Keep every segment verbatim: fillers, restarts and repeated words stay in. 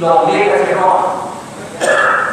longle kachehong.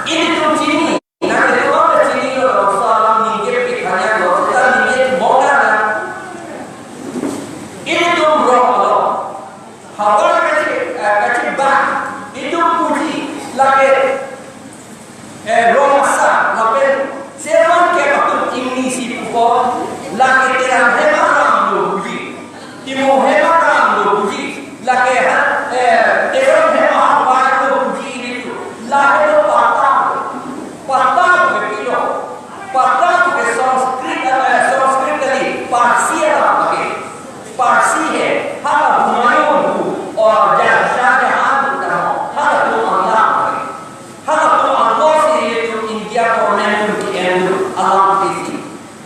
Ilitum chini, nangtum chinilo, laso alam ningje pik hanya lo, seta ningje bonga na. Ilitum rong lo. Havar kachi, eh, kachibak, itum puji, lake, eh, rong asar, lapen Servan Kep atum ingni si pupo, lake Terang Hem aram lo puji. Timung Hem aram lo puji. Lake ha, eh, Terang Hem ahavar lo puji ilitum. Lahelo patta. Patta ke pilo. Patta ke Sanskrit, eh, Sanskrit kali, Parsi alam lake. Parsi he, hala Humayun pu, or Jah-, Shah Jahan pu tamo, halatum alam lake. Halatum alam si ilitum India government atum ke-en alam ke si.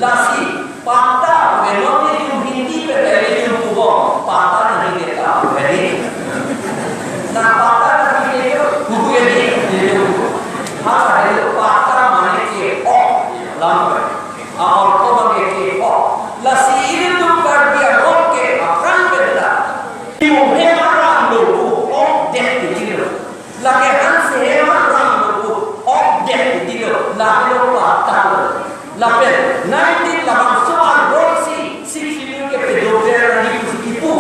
Lasi, patta, ke non ilitum Hindi pen ilitum pupo, patta nahi deta, very. Na patta nahi deta, very. Hala, patta mane kehok, lam. A-ortho abang ke kehok. Lasi ilitum Karbi Anglong ke aphrang pen ta. Timung Hem aram lo pu hokdet titilo. Lake Hanse Hem aram lo pu hokdet titilo. Lahelo patta lo. Lapen nineteen labangso arlo si sixty-two ke pedover nangji pusi kipu.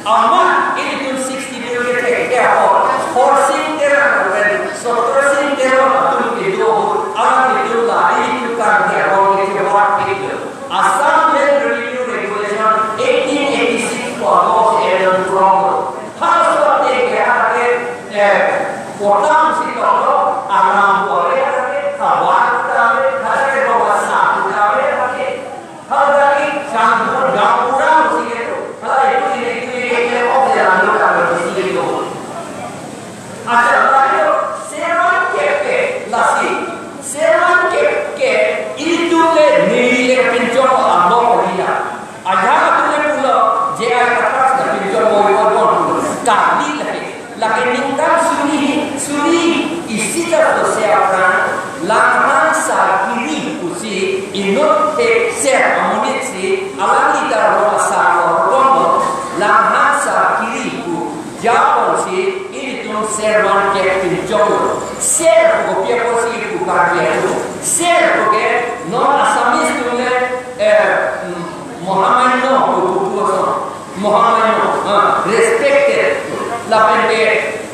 Amat ilitum sixty-two ke thekthe apot Khorsing Terang lapen Sotorsing Terang atum kedo ahut, alanglitum la ilitum Karbi Anglong ke kevak iklo. Assam Land Revenue Regulation eighteen eighty-six pu law si en-un kronglo. Halaso ateng ke hake, eh, potam si toklo, aram pu ave hake, havar pu ta ave, hake rong asar pu ta ave hake. Hala ke Sangpur, Gaonbura pusi kedo. Hala itu ini, itu ini, ini, oh, ya, lalu kalau di sini itu. Acha, lalu Servan Kep ke, lasi. Servan Kep ke, ilitum le, neli le pinchong abang ko ila. Ajahak atum le pulo, J I Kathar si pinchong mo yo don pulo. Kali lake. Lake ningkan suri, suri isi ta pusi aphrang, Langhang Sarkiri pusi inut thekser amonit si, alangli ta rong asar lo, rong lo, Langhang Sarkiri pu, Japan si, ilitum Servan Kep pinchong lo. Ser pu kopi apotsi pu Karbi atum. Ser pu ke, non Assamese atum le, eh, mm, Mohamanyo pu pu pu ason. Mohamanyo, ah, respected. Lapen ke,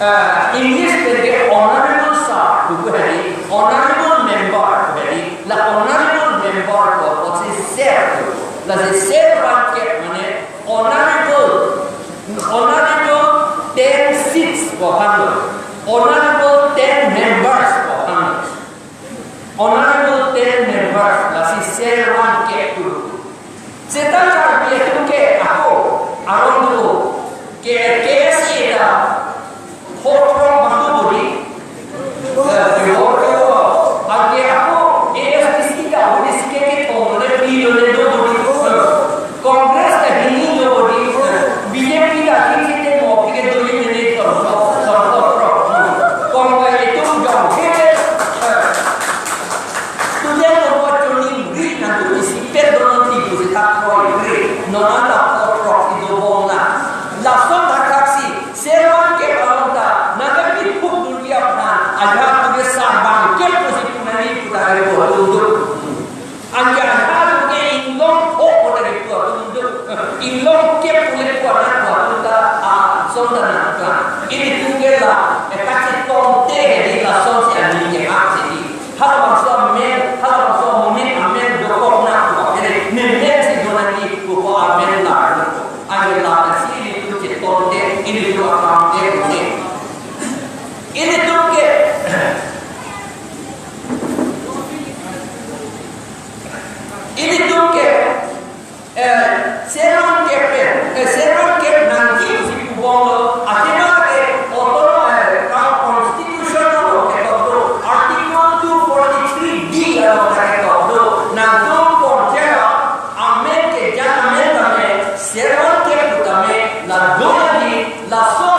ah, English pen ke honorable sir, pu pu hedi, honorable member pu hedi, la honorable member pu apotsi sir pu. Lasi Servan Kep mane honorable, honorable ten seats pu aphan lo, honorable ten members pu aphan lo. Honorable ten members, lasi Servan Kep pu. Seta Karbi atum ke ako, aron do, ke, K S A ta, hot rok bang do bodi. Eh, ke hot rok, ake ako, A S D C ta, bodi si ke ke tong, le pi do le do bodi. Congress ta hini do bodi, B J P ta hini te mo pike do hini ne to, to, to, to, to. Congress itu jong hete. Student ko choni ri na tu isi pet do ti ku si tak koi ri. No anta potrok ido bong na. Lason thakthak si, Servan Kep along ta, na ka pi phuk dun dia phan, aja tu ke sarbang ke pusi punani puta ri ko tundu. Anja hal ke inglong thok ko dari tua tunduk. Inglong kep pule tua na tua tunda, ah, sonda na tua. Ilitum ke la, eh, kachetongte hedi lason si aning ke hak si di. Halabangso amen, halabangso amen, amen dokok na tua. Hedi, ne men si dona di, ko ko amen la. Anja la si ilitum chetongte, ilitum akamte, ne. Ilitum ke, ilitum ke, eh, Servan Kep pen, eh, Servan Kep nangji pusi pu bom lo, athema ke autonomous, eh, ka constitution along ketok do, Article two forty-three D along ketok do, nangtum ponchelo, amen ke jan amen tame, Servan Kep tame, la do lagi, laso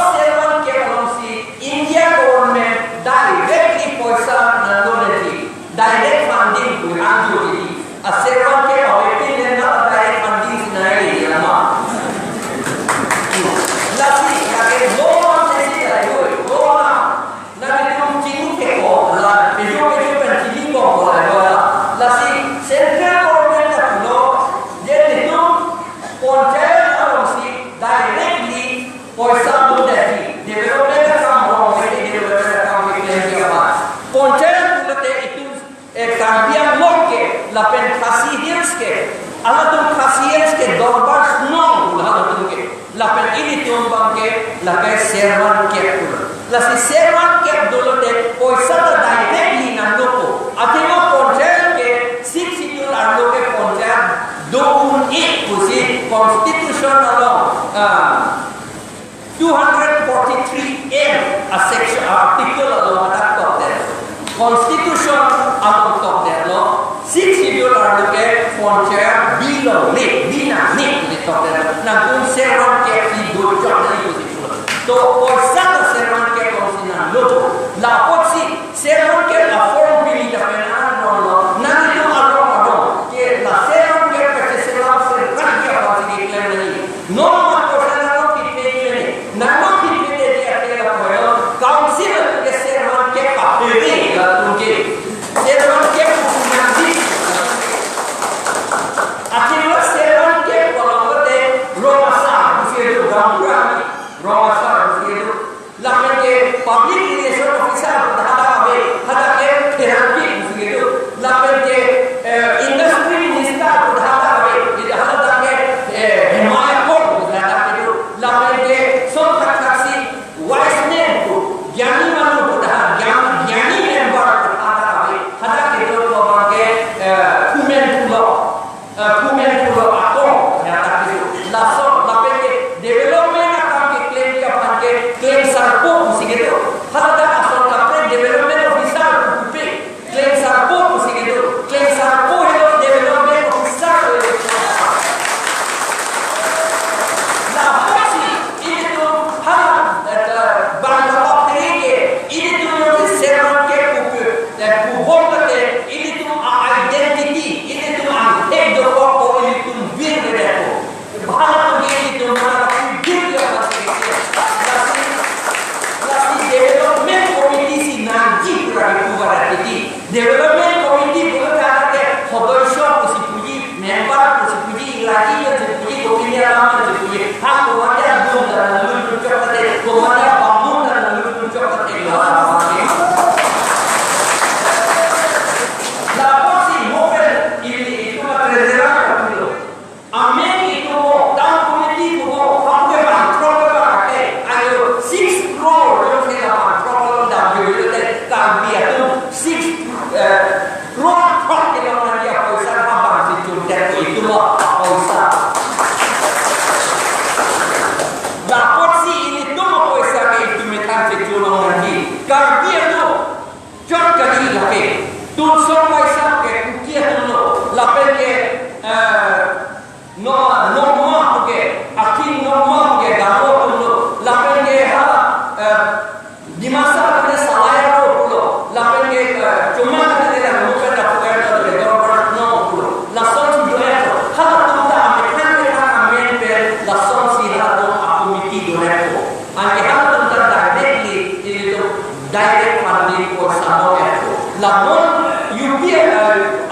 Halatum Khasi Hills ke Dorbar Shnong pu halatum ke. Lapen ilitum abang ke lake Servan Kep pu. Lasi Servan Kep dolo te poisa ta directly nanglopo. Athema panchayat ke Sixth Schedule arlo ke panchayat do un-e pusi constitution along, ah, two hundred forty-three M a section, article along hadak tokdetlo. Constitution along tokdetlo. Sixth Schedule arlo ke panchayat bi longle, bi nangne pusi tokdetlo. Nangtum Servan Kep si dojok nangji pusi pulo. To poisa ta Servan Kep alongsi nanglo. Lapotsi Servan Kep a-form pini ta pen an nonlo. Nanglitum along along ke la Servan Kep kachesela Servan Kep aphansi keklem nangji. Non ma poisa nanglo kithe klemji. Nanglo kithe klemji ate la poilo. Council ke Servan Kep kaphere latum ke. Servan Kep pu nangji. Athema Servan Kep kolong kote rong asar pusi do, gaonbura rong asar pusi do. Lapen ke public relation officer pu hadak ave, hadak ke pherangke pusi kedo. Lapen ke, eh, industry minister pu hadak ave, hadak ke, eh, hemai apor pu hadak kedo. Lapen ke songkhat khaksi wise man pu, gyani manu pu hadak, gyan-, gyani member pu hadak ave, hadak kedo pu abang ke, eh, Phumen Phulo. Eh, Phumen Phulo ako, ya, tapi laso, lapen ke development akam keklemji aphan ke klem sarpo pusi kedo. Haladak ason kaprek development officer pupe klem sarpo pusi kedo. Klem sarpo helo development officer. Lapusi ilitum ha, eh, bang kaphere ke, ilitum yo Servan Kep pupe, eh, pubom kate, ilitum a-identity, ilitum angthek dokok ko, ilitum birre ko. Bhara ko ilitum bhara ko bir ya pasti. Lasi, lasi development committee si nangji pura itu bhara titi. Development committee pulo tangte hodoi shop pusi puji, member pusi puji, lagi pusi puji, kopi alam pusi puji. Ha, komat ya dum dan lulu chok kate, komat ya bambu dan lulu chok kate. Lapusi mobil ini itu matrenera itu. Amen itu mo, town committee mo, kamu ke bang, trok ke bang, eh, ayo, six crore, yo se la bang, trok lo dam yo yo te, Karbi atum, six, eh, crore, trok ke lo nangji apoisa, abang si chundet ko itu mo, apoisa. Lapotsi ilitum apoisa ke itu methan si chulong nangji. Karbi atum, chot kali lake. Tunsong paisa ke Kuki atumlo. Lapen ke, eh, no, Nokma ke, Aking Nokma ke, Garo atumlo. Lapen ke ha, eh, Dimasa ke Salai Garo pulo. Lapen ke, eh, Chomang ke la Muka da pukai da ke Dorbar Shnong pulo. Lasonsi doya to. Halatum ta amen kan ke ta amen pen lasonsi halatum a-committee doya to. Anke halatum ta directly, ilitum direct funding ko samo ya. La non U P I, eh,